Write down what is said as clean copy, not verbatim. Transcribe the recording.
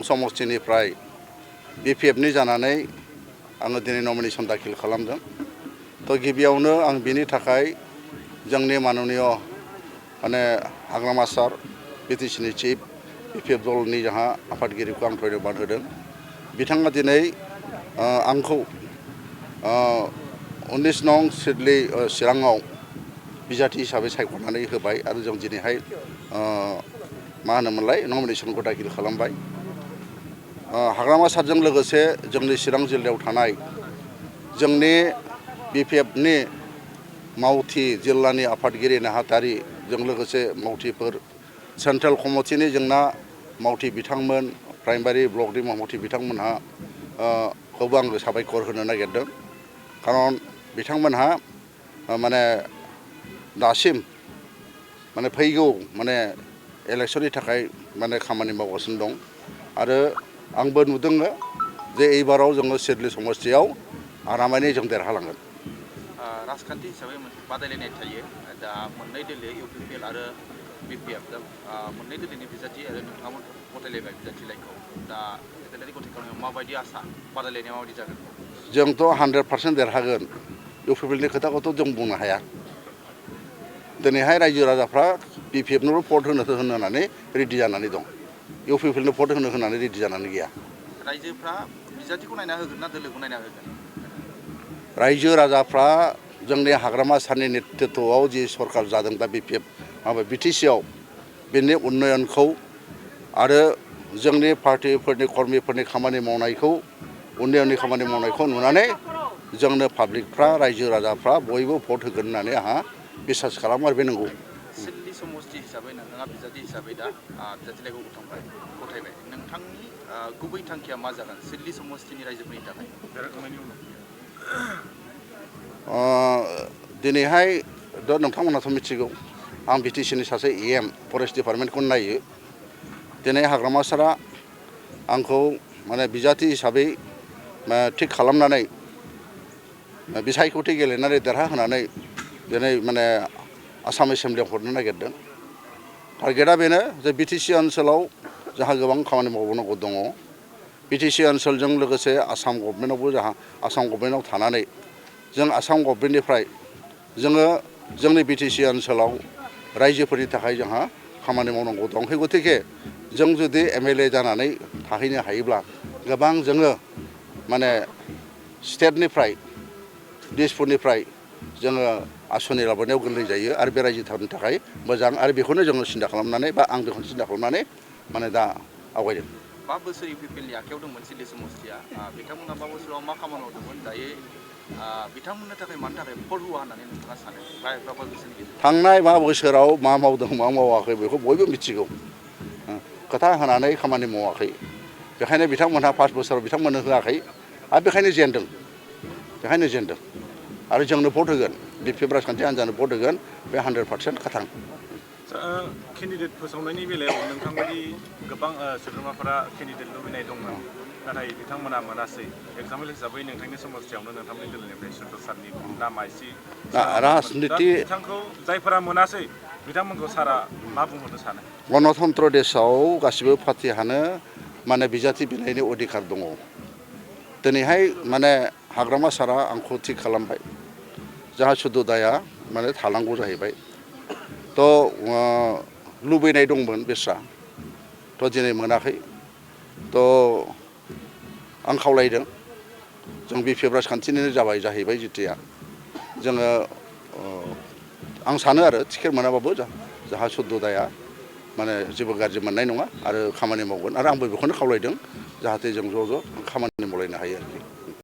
समस्थिनिफ्राय बिपिएफनि जानानै आङो दिनै नमिनेसन दाखिल खालामदों। तो गिबियावनो आं बिनि थाखाय जोंनि माननीय माने हाग्रामा सार बिटिसिनि चिफ बिपिएफ दलनि जोंहा आफादगिरिखौ आं धन्यबाद होदों। बिथाङा दिनै आंखौ 19 नं सिडली चिराङाव बिजाथि हिसाबै सायख'नानै होबाय आरो जों दिनैहाय मा होनोमोनलाय नमिनेसनखौ दाखिल खालामबाय। हाग्रामा सारजों लोगोसे जोंनि चिरां जिल्लायाव थानाय जोंनि बिपिएफनि मावथि जिल्लानि आफादगिरि नेहाथारिजों लोगोसे मावथिफोर सेन्ट्रेल कमिटिनि जोंना मावथि बिथांमोन प्राइमारि ब्लकनि मावथि बिथांमोनहा खौबो आङो साबायखर होनो नागिरदों। खारन बिथांमोनहा माने दासिम माने फैगौ माने इलेक्शननि थाखाय माने खामानि मावगासिनो दं आरो आंबो नुदों जे एबाराव जोङो सिडली समस्थियाव आरामैनो जों देरहालांगोन। राजखान्थि हिसाबै मोनसे बादायलायनाय थायो दा मोननै दोलो इउपिपिएल आरो बिपिएफ दा मोननै दोलोनि बिजाथि आरो नोंथाङा गथायलायबाय बिजाथिलायखौ दा गेजेरारि गथायखावनायाव माबायदि आसा बादायलायनाया माबायदि जागोन? जोंथ' 100% देरहागोन। इउपिपिएलनि खोथाखौथ' जों बुंनो हाया। दिनैहाय रायजो राजाफ्रा बिपिएफनोल' भट होनानै रेडि जानानै दं। इउपिपिएलनो भट होनानै रेडि जानानै गैया। रायजोफ्रा बिजाथिखौ नायना होगोन ना दोलोखौ नायना होगोन? रायजो राजाफ्रा जोंनि हाग्रामा सारनि नेतृत्वआव जि सरकार जादों दा बिपिएफ बिटिसिआव बेनि उन्नयनखौ आरो जोंनि पार्टिफोरनि कर्मिफोरनि खामानि मावनायखौ उन्नयननि खामानि मावनायखौ नुनानै जोंनो पाब्लिकफ्रा रायजो राजाफ्रा बयबो भट होगोन होननानै आंहा बिसास खालामो आरो बे नंगौ। सिडली समस्ति हिसाबै नोंथाङा बिजाथि हिसाबै दा बिजाथिलायखौ गथायबाय नोंथांनि गुबै थांखिया मा जागोन सिडली समस्तिनि रायजोफोरनि थाखाय? दिनैहाय नोंथांमोनाथ' मिथिगौ आं बिटिसिनि सासे EM फरेस्ट डिपार्टमेन्टखौ नायो। दिनै हाग्रामा सारा आंखौ माने बिजाथि हिसाबै थिग खालामनानै बिसायख'थि गेलेनानै देरहाहोनानै दिनै माने आसाम एसेम्बलियाव हरनो नागिरदों। टारगेटआ बेनो जे बिटिसि ओनसोलाव जोंहा गोबां खामानि मावबावनांगौ दङ। बिटिसि ओनसोलजों लोगोसे आसाम गभर्नमेन्टआवबो आसाम गभर्नमेन्टआव थानानै जों आसाम गभर्नमेन्टनिफ्राय जोङो जोंनि बिटिसि ओनसोलाव रायजोफोरनि थाखाय जोंहा खामानि मावनांगौ दं। गतिके जों जुदि MLA जानानै थाहैनो हायोब्ला गोबां जोङो माने स्टेटनिफ्राय दिसपुरनिफ्राय जोङो आसनि लाबोनायाव गोरलै जायो आरो बे रायजोफोरनि थाखाय मोजां आरो बेखौनो जोङो सिन्था खालामनानै बा आं बेखौनो सिन्था खालामनानै माने दा आवगायदों। 5 बोसोर इउपिपिएलनि आखायाव दंमोन सिडली समस्तिया बिथांमोना 5 बोसोराव मा खामानि मावदोंमोन दायो बिथांमोननो थाखाय मानि थाखाय भट होआ होननानै नोंथाङा सानो? 5 बोसोरनि गेजेराव थांनाय 5 बोसोराव मा मावदों मा मावाखै बेखौ बयबो मिथिगौ। खोथा होनानै खामानि मावाखै बेखायनो बिथांमोनहा 5 बोसोराव बिथांमोननो होआखै आरो बेखायनो जेनदों आरो जोंनो भट होगोन बिपिएफ राजखान्थि हान्जानो भट होगोन बे 100% खाथां। केन्डिडेट फोसावनायनि बेलायाव नोंथांबायदि गोबां सोद्रोमाफोरा केन्डिडेट लुबैनाय दंमोन नाथाय बिथांमोना मोनासै। एग्जाम्पल हिसाबै नोंथांनि समस्थियावनो नोंथांनि दोलोनिफ्राय सुरत सारनि नामा एसे राजनिति बिथांखौ जायफोरा मोनासै बिथांमोनखौ सारा मा बुंहरनो सानो? गणतन्त्र देशआव गासिबो पार्टिहानो माने बिजाथि बिनायनि अधिकार दङ। दिनैहाय माने हाग्रामा सारा आंखौ थिग खालामबाय जाहा सुददाया माने थानांगौ जाहैबाय। तो लुबैनाय दंमोन बेस्रा तो दिनै मोनाखै। तो आं खावलायदों जों बिपिएफ राजखान्थिनिनो जाहैबाय जितिया जोङो आं सानो आरो टिकेट मोनाबाबो जाहा सुददाया माने जेबो गाज्रि मोननाय नङा आरो खामानि मावगोन आरो आंबो बेखौनो खावलायदों जाहाथे जों ज' खामानि मावलायनो हायो आरोखि।